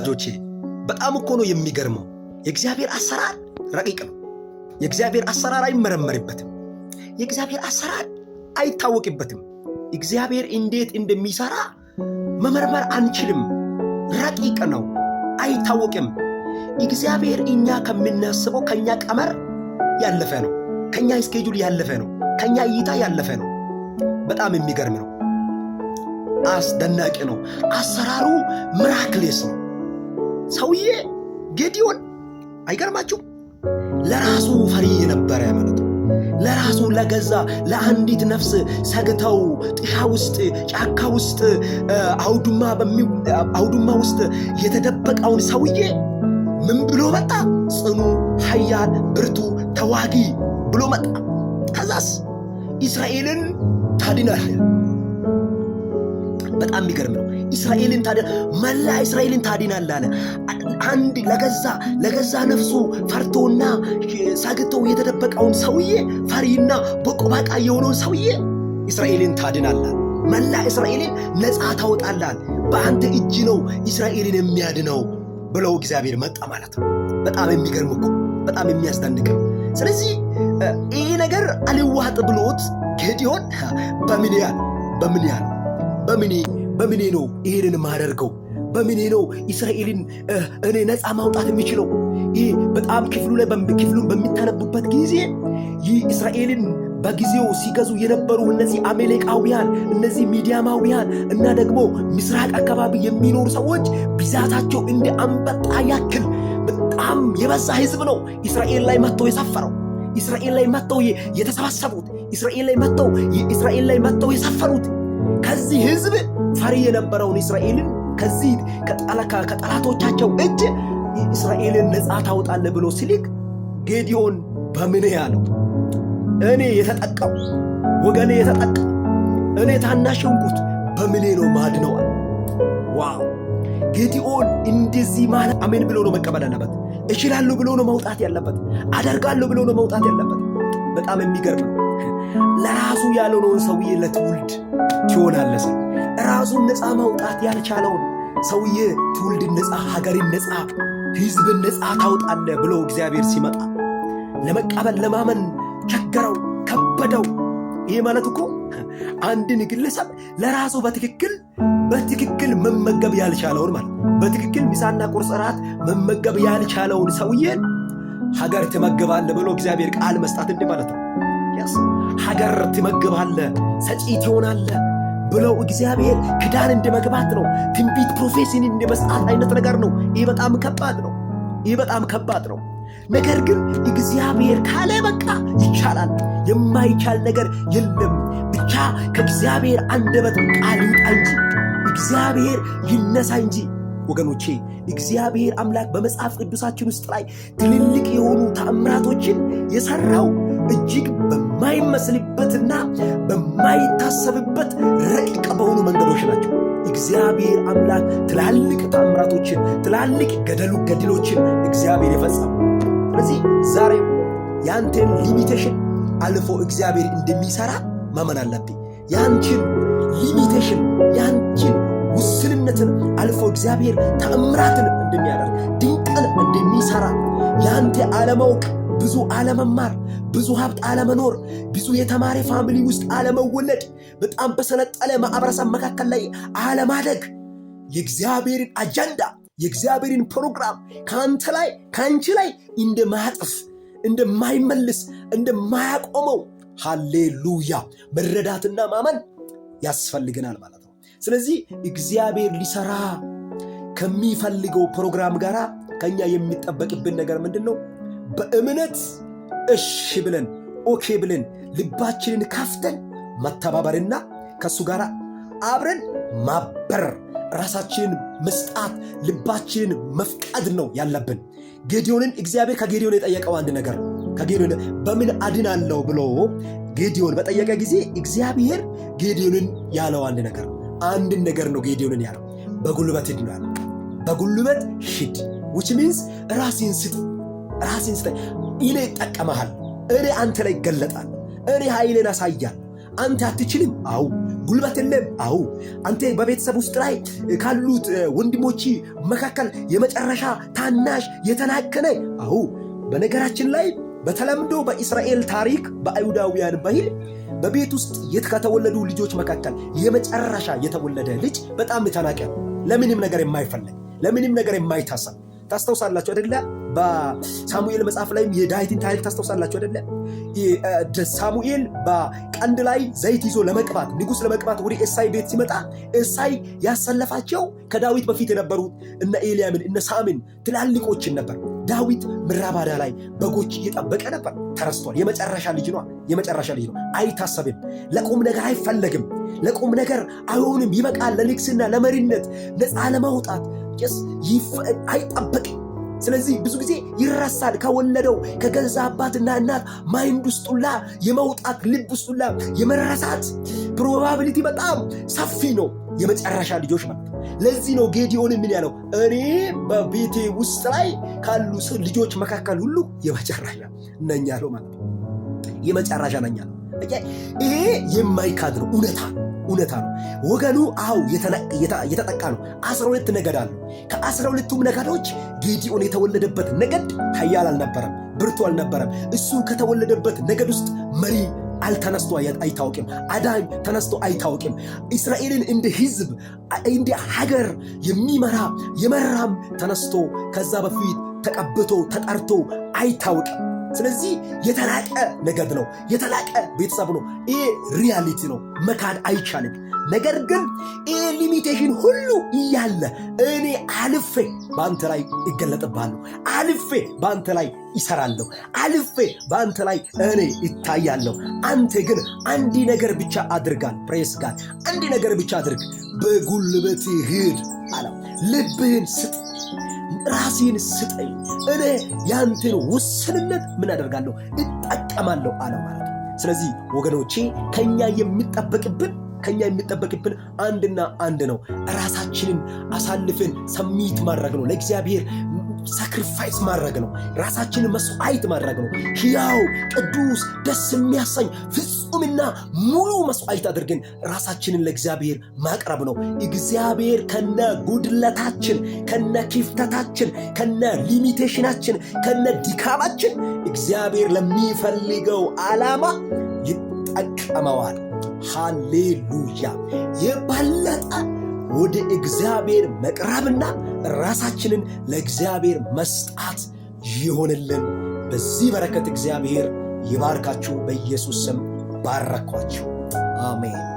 ወዳጆቼ በጣም እኮ ነው የሚገርመው። የእግዚአብሔር አሰራር ረቂቅ ነው። የእግዚአብሔር አሰራር አይመረመርበትም። የእግዚአብሔር አሰራር አይታወቅበትም። እግዚአብሔር እንዴት እንደሚሰራ መመርመር አንችልም። ረቂቅ ነው፣ አይታወቅም። እግዚአብሔር እኛ ከምናስበው ከኛ ቀመር ያለፈ ነው። ከኛ schedule ያለፈ ነው። ከኛ እይታ ያለፈ ነው። በጣም የሚገርም ነው። አስደናቂ ነው። አሰራሩ miraculous ነው። ሰውዬ ጌዲዮን አይገርማችሁ? ለራሱ ፈሪ የነበረ ማለት ነው። ለራሱ ለገዛ ለአንዲት ነፍስ ሰግተው ጥሻ ውስጥ ጫካ ውስጥ አውዱማ ውስጥ የተደበቀውን ሰውዬ ምን ብሎ መጣ? ጽኑ፣ ኃያል፣ ብርቱ፣ ተዋጊ ብሎ መጣ። ከዛስ እስራኤልን ታድናለህ። በጣም የሚገርም ነው። እስራኤልን ታድና መላ እስራኤልን ታድናለህ አለ። አንድ ለገዛ ነፍሱ ፈርቶና ሰግቶ የተደበቀውን ሰውዬ፣ ፈሪና ቦቅቧቃ የሆነውን ሰውዬ እስራኤልን ታድናለህ፣ መላ እስራኤልን ነፃ ታወጣለህ፣ በአንተ እጅ ነው እስራኤልን የሚያድነው ብለው እግዚአብሔር መጣ ማለት ነው። በጣም የሚገርም እኮ፣ በጣም የሚያስደንቅ ነው። ስለዚህ ይህ ነገር አልዋጥ ብሎት ጌዲዮን በምን ያህል በምን ያህል በምኔ በምኔ ነው ይሄንን የማደርገው? በምኔ ነው እስራኤልን እኔ ነፃ ማውጣት የሚችለው? ይህ በጣም ክፍሉ ላይ ክፍሉን በሚታነቡበት ጊዜ ይህ እስራኤልን በጊዜው ሲገዙ የነበሩ እነዚህ አሜሌቃውያን፣ እነዚህ ሚዲያማውያን እና ደግሞ ምስራቅ አካባቢ የሚኖሩ ሰዎች ብዛታቸው እንደ አንበጣ ያክል በጣም የበዛ ህዝብ ነው እስራኤል ላይ መጥተው የሰፈረው። እስራኤል ላይ መጥተው የተሰባሰቡት፣ እስራኤል ላይ መጥተው የሰፈሩት። ከዚህ ህዝብ ፈሪ የነበረውን እስራኤልን ከዚህ ከጠላቶቻቸው እጅ እስራኤልን ነፃ ታወጣለህ ብሎ ሲልክ ጌዲዮን በምን ያለው፣ እኔ የተጠቃው፣ ወገኔ የተጠቃ፣ እኔ ታናሽ ሆንኩት፣ በምኔ ነው ማድነው? Wow! ጌዲዮን እንደዚህ ማለት አሜን ብሎ ነው መቀበል ያለበት። እችላለሁ ብሎ ነው መውጣት ያለበት። አደርጋለሁ ብሎ ነው መውጣት ያለበት። በጣም የሚገርም ነው። ለራሱ ያልሆነውን ሰውዬ ለትውልድ ትሆናለህ። ራሱን ነፃ ማውጣት ያልቻለውን ሰውዬ ትውልድን ነፃ፣ ሀገርን ነፃ፣ ህዝብን ነፃ ታውጣለህ ብሎ እግዚአብሔር ሲመጣ ለመቀበል ለማመን ቸገረው፣ ከበደው። ይሄ ማለት እኮ አንድን ግለሰብ ለራሱ በትክክል መመገብ ያልቻለውን ማለት በትክክል ምሳና ቁርስ፣ እራት መመገብ ያልቻለውን ሰውዬን ሀገር ትመግባለህ ብሎ እግዚአብሔር ቃል መስጠት እንዲህ ማለት ነው። Yes፣ ሀገር ትመግባለህ፣ ሰጪ ትሆናለህ ብለው እግዚአብሔር ኪዳን እንደ መግባት ነው። ትንቢት prophecy ን እንደ መስጠት አይነት ነገር ነው። ይህ በጣም ከባድ ነው። ይህ በጣም ከባድ ነው። ነገር ግን እግዚአብሔር ካለ በቃ ይቻላል። የማይቻል ነገር የለም። ብቻ ከእግዚአብሔር አንደበት ቃል ይውጣ እንጂ፣ እግዚአብሔር ይነሳ እንጂ። ወገኖቼ፣ እግዚአብሔር አምላክ በመጽሐፍ ቅዱሳችን ውስጥ ላይ ትልልቅ የሆኑ ተአምራቶችን የሰራው እጅግ በማይመስልበትና በማይታሰብበት ረቂቅ በሆኑ መንገዶች ናቸው። እግዚአብሔር አምላክ ትላልቅ ተአምራቶችን፣ ትላልቅ ገድሎችን እግዚአብሔር የፈጸመው። ስለዚህ ዛሬም ያንተን limitation አልፎ እግዚአብሔር እንደሚሰራ ማመን አለብኝ። ያንቺን limitation፣ ያንቺን ውስንነትን አልፎ እግዚአብሔር ተአምራትን እንደሚያደርግ፣ ድንቅን እንደሚሰራ፣ ያንተ አለማወቅ፣ ብዙ አለመማር፣ ብዙ ሀብት አለመኖር፣ ብዙ የተማረ family ውስጥ አለመወለድ፣ በጣም በሰለጠነ ማህበረሰብ መካከል ላይ አለማደግ የእግዚአብሔርን አጀንዳ፣ የእግዚአብሔርን ፕሮግራም ከአንተ ላይ፣ ከአንቺ ላይ እንደማያጥፍ፣ እንደማይመልስ፣ እንደማያቆመው ሃሌሉያ መረዳትና ማመን ያስፈልገናል ማለት ነው። ስለዚህ እግዚአብሔር ሊሰራ ከሚፈልገው ፕሮግራም ጋር ከኛ የሚጠበቅብን ነገር ምንድን ነው? በእምነት እሺ ብለን፣ okay ብለን፣ ልባችንን ከፍተን መተባበርና ከእሱ ጋር አብረን ማበር፣ ራሳችንን መስጣት፣ ልባችንን መፍቀድ ነው ያለብን። ጌዲዮንን እግዚአብሔር ከጌዲዮን የጠየቀው አንድ ነገር፣ ከጌዲዮን በምን አድናለሁ ብሎ ጌዲዮን በጠየቀ ጊዜ እግዚአብሔር ጌዲዮንን ያለው አንድ ነገር አንድን ነገር ነው። ጌዲዮንን ያለው በጉልበት ሂድ ነው ያለው። በጉልበት ሂድ which means ራስህን ስጥ፣ ራስህን ስጥ። እኔ እጠቀምሃለሁ፣ እኔ አንተ ላይ እገለጣለሁ፣ እኔ ኃይሌን አሳያለሁ። አንተ አትችልም። አው ጉልበት የለም። አዎ። አንተ በቤተሰብ ውስጥ ላይ ካሉት ወንድሞች መካከል የመጨረሻ ታናሽ የተናቅክ ነህ። አዎ። በነገራችን ላይ በተለምዶ በእስራኤል ታሪክ፣ በአይሁዳውያን ባህል በቤት ውስጥ ከተወለዱ ልጆች መካከል የመጨረሻ የተወለደ ልጅ በጣም የተናቀ ነው። ለምንም ነገር የማይፈለግ፣ ለምንም ነገር የማይታሰብ። ታስታውሳላችሁ አይደለ? በሳሙኤል መጽሐፍ ላይም የዳዊትን ታሪክ ታስታውሳላችሁ አይደለ? ሳሙኤል በቀንድ ላይ ዘይት ይዞ ለመቅባት፣ ንጉሥ ለመቅባት ወደ እሳይ ቤት ሲመጣ እሳይ ያሰለፋቸው ከዳዊት በፊት የነበሩት እነ ኤልያምን እነ ሳምን ትላልቆችን ነበር። ዳዊት ምድረ በዳ ላይ በጎች እየጠበቀ ነበር። ተረስቷል። የመጨረሻ ልጅ ነው። የመጨረሻ ልጅ ነው። አይታሰብም። ለቁም ነገር አይፈለግም። ለቁም ነገር አይሆንም። ይበቃል። ለንግስና፣ ለመሪነት፣ ነፃ ለማውጣት አይጠበቅም። ስለዚህ ብዙ ጊዜ ይረሳል። ከወለደው ከገዛ አባትና እናት mind ውስጥ ሁላ የመውጣት፣ ልብ ውስጥ ሁላ የመረሳት probability በጣም ሰፊ ነው። የመጨረሻ ልጆች ማለት ነው። ለዚህ ነው ጌዲዮን ምን ያለው? እኔ በቤቴ ውስጥ ላይ ካሉ ልጆች መካከል ሁሉ የመጨረሻ ነኝ ያለው ማለት ነው። የመጨረሻ ነኝ ያለው። ይሄ የማይካድ ነው፣ እውነታ እውነታ ነው። ወገኑ አው የተጠቃ ነው። 12 ነገድ አሉ። ከ12ቱም ነገዶች ጌዲዮን የተወለደበት ነገድ ኃያል አልነበረም፣ ብርቱ አልነበረም። እሱ ከተወለደበት ነገድ ውስጥ መሪ አልተነስቶ አይታወቅም። አዳኝ ተነስቶ አይታወቅም። እስራኤልን እንደ ሕዝብ እንደ ሀገር የሚመራ የመራም ተነስቶ ከዛ በፊት ተቀብቶ ተጠርቶ አይታወቅም። ስለዚህ የተናቀ ነገድ ነው፣ የተናቀ ቤተሰብ ነው። ይሄ reality ነው፣ መካድ አይቻልም። ነገር ግን ይሄ limitation ሁሉ እያለ እኔ አልፌ በአንተ ላይ እገለጥብሃለሁ፣ አልፌ በአንተ ላይ ይሰራለሁ፣ አልፌ በአንተ ላይ እኔ እታያለሁ። አንተ ግን አንድ ነገር ብቻ አድርግ አለ። Praise God። አንድ ነገር ብቻ አድርግ፣ በጉልበት ሂድ አለው። ልብህን ስጥ፣ ራሴን ስጠኝ፣ እኔ ያንተን ውስንነት ምን አደርጋለሁ? እጠቀማለሁ አለው ማለት ነው። ስለዚህ ወገኖቼ ከኛ የሚጠበቅብን አንድና አንድ ነው። ራሳችንን አሳልፈን submit ማድረግ ነው። ለእግዚአብሔር sacrifice ማድረግ ነው። ራሳችንን መስዋዕት ማድረግ ነው። ሕያው፣ ቅዱስ፣ ደስ የሚያሰኝ፣ ፍጹምና ሙሉ መስዋዕት አድርገን ራሳችንን ለእግዚአብሔር ማቅረብ ነው። እግዚአብሔር ከነ ጉድለታችን፣ ከነ ክፍተታችን፣ ከነ limitation ኣችን፣ ከነ ድካማችን እግዚአብሔር ለሚፈልገው ዓላማ ይጠቀመዋል። ሃሌሉያ! የበለጠ ወደ እግዚአብሔር መቅረብና ራሳችንን ለእግዚአብሔር መስጠት ይሁንልን። በዚህ በረከት እግዚአብሔር ይባርካችሁ። በኢየሱስ ስም ባረኳችሁ። አሜን።